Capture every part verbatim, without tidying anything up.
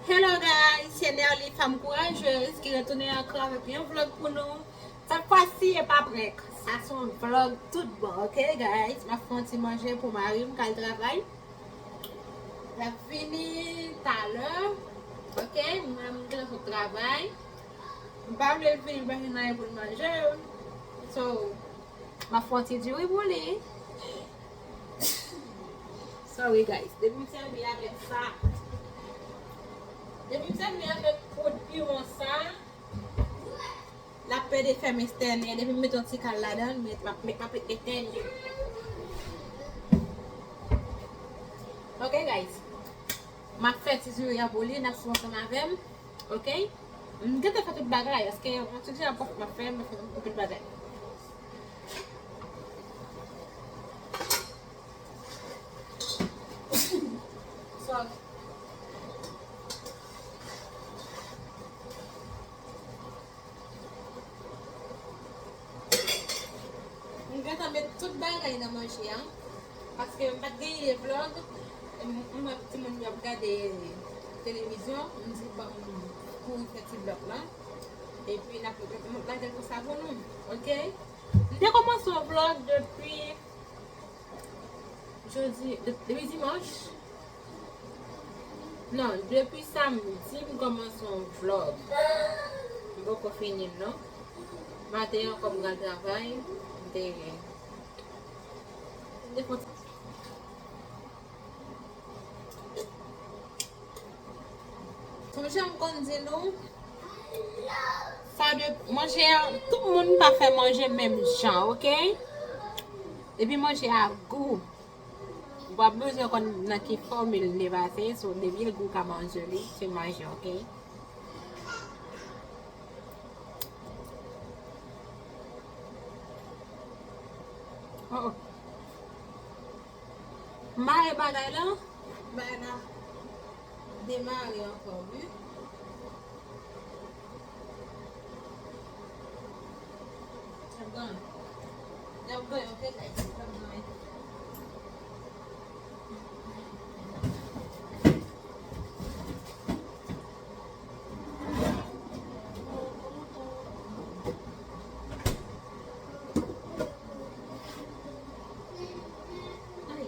Hello guys, se Nerly, fanm kourajez, ki retounen ankò avèk yon vlog pou nou. Sèt fwa si, e pa prank. Sa se yon vlog tout bon, ok guys? M ap fè yon ti manje pou mari m k al travay. L ap vini talè, ok? Mwen, m gentan sot travay. M pa vle l vini, m pa jwenn anyen pou l manje. So, m ap fè yon ti diri pou li. Sorry guys, depi m sèvi avèk sa, depi m sèvi avèk poud piman sa, l ap pede fè m estène. Depi m met yon ti kal ladan l, m ap, m ap, m ap estène. Ok guys, m ap fè ti diri a pou li, n ap swiv ansanm avè m. Ok? M gentan fè tout bagay, paske yon ti diri a m ap fè, m ap fè tout bagay. Sorry. M gentan met tout bagay nan manje a, paske m pa t gen ide vlog. M, m wè timoun yo ap gade televizyon, m di ban m kouri fè ti vlog la. Epi n ap, m ap lage l konsa pou nou, ok? M te kòmanse yon vlog depi jodi, de-, depi dimanch. Non, depi samdi m kòmanse yon vlog. M poko fini l non. Maten an, kòm m pral travay, m te, m te fè yon ti Jan m konn di nou, sa de manje a, tout moun pa fè manje menm jan, ok? Epi manje a gou. Ou pa bezwen konn nan ki fòmil li pase, so depi l gou ka manje li, se manje, ok? Oh, oh. Mare bagay la. Bagay la demare ankò, wi. L ap ganyen. L ap ganyen, ok, guys? L ap ganyen. Ay.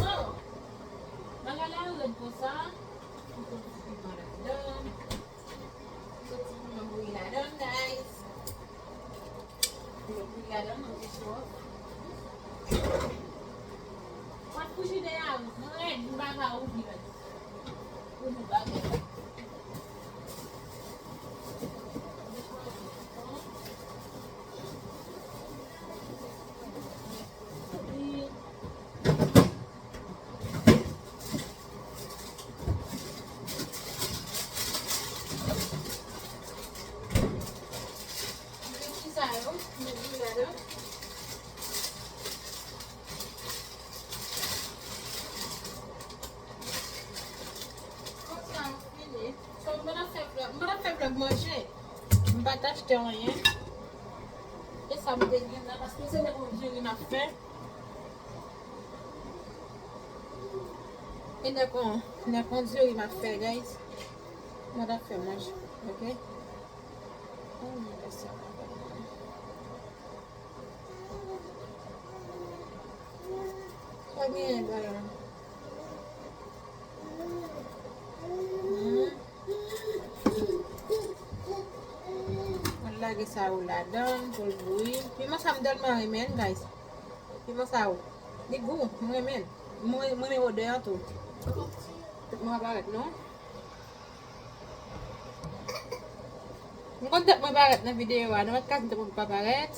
Oh! Bagay la red konsa. Yon ti piman ladan. Yon ti piman bouyi ladan, guys. Piman bouyi ladan, mwen te sou. Pòt frijidè a red, m pa ka ouvri l. Pou nou bagay. Ti sa yo, m met diri ladan. Konsa, fini. So, m pa t ap fè vlog, m pa t ap fè vlog manje. M pa t achte anyen. E sa m te gen la, paske se nèk yon diri m ap fè. E nèk yon, nèk yon diri m ap fè, guys. M pa t ap fè manje, ok? Oh, men sa. Pa gen bagay la. Hmm. Mwen lage sa yo ladan pou l bouyi. Piman sa m tèlman renmen l, guys. Piman sa yo. Li gou, mwen renmen l. Mwen, mwen renmen odè an tou. Tèt mwen pa parèt, non. M konn tèt mwen parèt nan videyo a, nan lòt ka di tèt mwen pa parèt.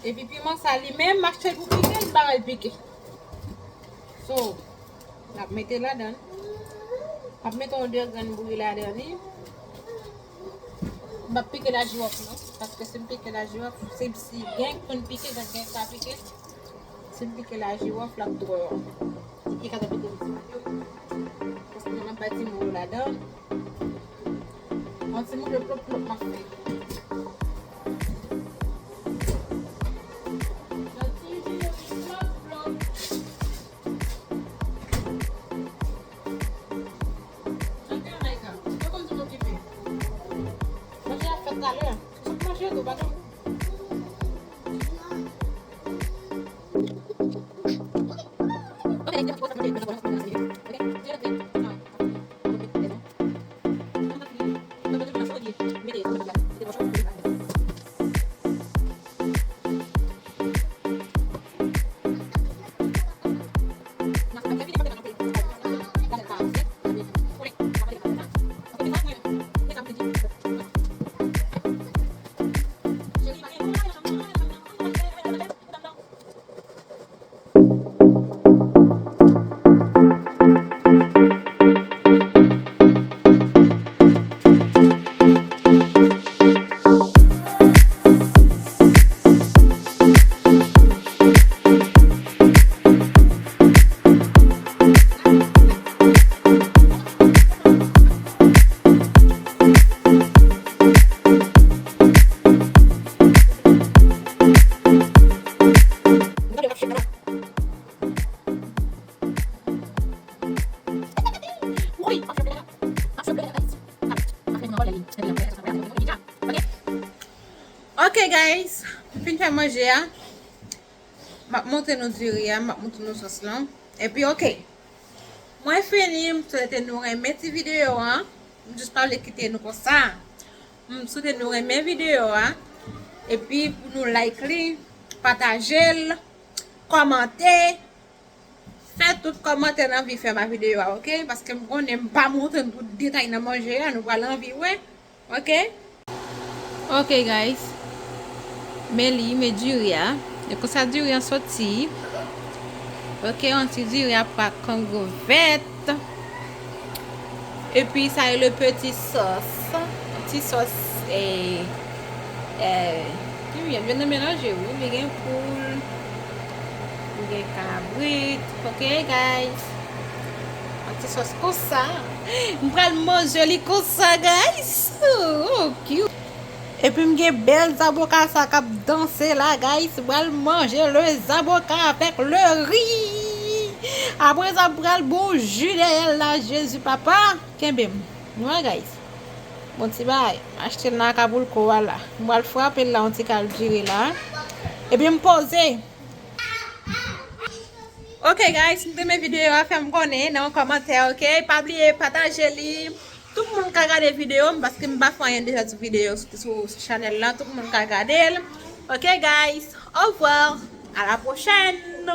Epi piman sa li menm, m achte l pou pike, m pa wè l pike. So, n ap mete ladan. M ap mete yon de grenn bouyi ladan li. M p ap pike lajiròf non, paske si m pike lajiròf, si, si gen k konn pike, gen, gen k pa pike. Si m pike lajiròf, l ap twò. Li ka pike m ti mouton. Paske m ap bay timoun yo ladan. Yon ti mouton plop plop m ap fè. Yon ti mouton plop plop. Talè. Sou manje tou, pa tou. Ok, guys, m fin fè manje a. M ap montre nou diri a, m ap montre nou sòs lan. Epi, ok. Mwen fini, m swete nou renmen ti videyo an. M jis pa vle kite nou konsa. M swete nou renmen videyo a. Epi pou nou like li, pataje l, kòmante. Fè tout kòmantè n anvi fè nan videyo a, ok? Paske m konnen m pa montre n tout detay nan manje a, nou pral anvi wè, ok? Ok, guys. Men li, men diri a. E konsa diri an soti. Ok, yon ti diri a pa kangou vèt. Epi sa e le peti sòs. Yon ti sòs, eh, eh, ki m gen? M jwenn nan melanje, wi. Li gen poul, li gen kabrit. Ok, guys. Yon ti sòs konsa. M pral manje li konsa, guys. Oh, cute. Epi m gen bèl zaboka sa k ap danse la, guys. M pral manje le zaboka avèk le ri. Apre sa, m pral bon ji dèyè l la, Jezi papa. Kenbe m. Nou wè, guys. Bon ti bagay. M achte l nan Acapulco a la. M pral frape l la, yon ti kal diri la. Epi m poze. Ok, guys, si n te renmen videyo a, fè m konnen nan yon kòmantè, ok? Pa bliye pataje li. Tout moun ka gade videyo m, paske m pa fè anyen deja sou videyo, sou, sou, sou chanèl lan. Tout moun ka gade l. Ok, guys, au revoir. À la prochaine.